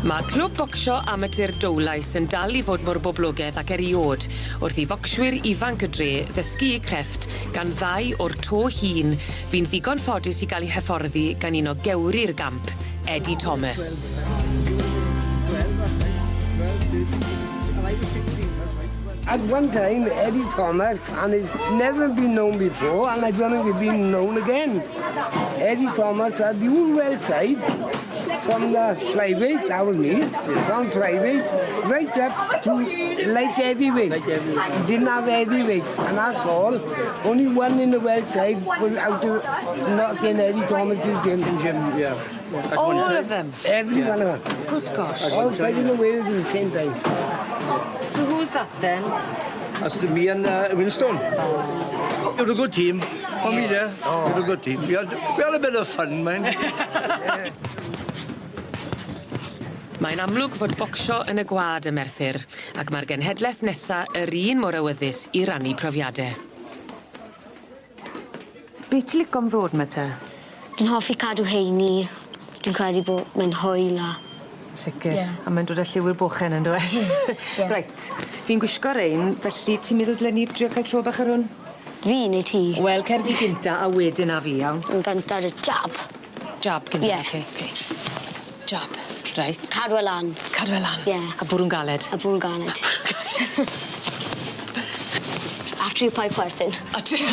Ma' clwb bocsio amatur Dowlais yn dal i fod mor boblogedd ac eriôd wrth i focswyr ifanc y dre ddysgu 'u crefft gan ddau o'r to hŷn fu'n ddigon ffodus i ga'l 'u hyfforddi gan un o gewri'r gamp, Eddie Thomas. At one time, Eddie Thomas, and it's never been known before, and I don't think it's been known again. Eddie Thomas had the whole well side from the flyweight, that was me, from flyweight, right up to light heavyweight. Light heavyweight. He didn't have heavyweight, and that's all. Only one in the well side was out of not in Eddie Thomas's gym. In gym, yeah. At All of them? Every one of them. Good gosh. All fighting the Wales at the same time. So who's that then? That's me and Winstone. You're a good team. For me there, you're a good team. We had, we had a bit of fun, man. Mae'n amlwg fod bocsio yn y gwlad ym Merthyr, ac mae'r genhedlaeth nesa yr un mor awyddus i rannu profiade. Be' ti lico am ddod 'my te? Dwi'n hoffi cadw heini. Dwi'n credu bo' mae'n hwyl a... Sicir. Ie. A mae'n dod â lliw i'r bochen on'd yw e? Ie. Reit, fi'n gwisgo rein, felly ti'n meddwl dylen ni drio cael tro bach ar hwn? Fi neu ti? Wel, cer di gynta a wedyn a fi, iawn? Yn gynta dy jab. Jab gynta, Ie. oce, oce. Jab, reit. Cadw e lan. Cadw e lan. Ie. A bwrw'n galed. A bwrw'n galed. A trio paid chwerthin. A trio...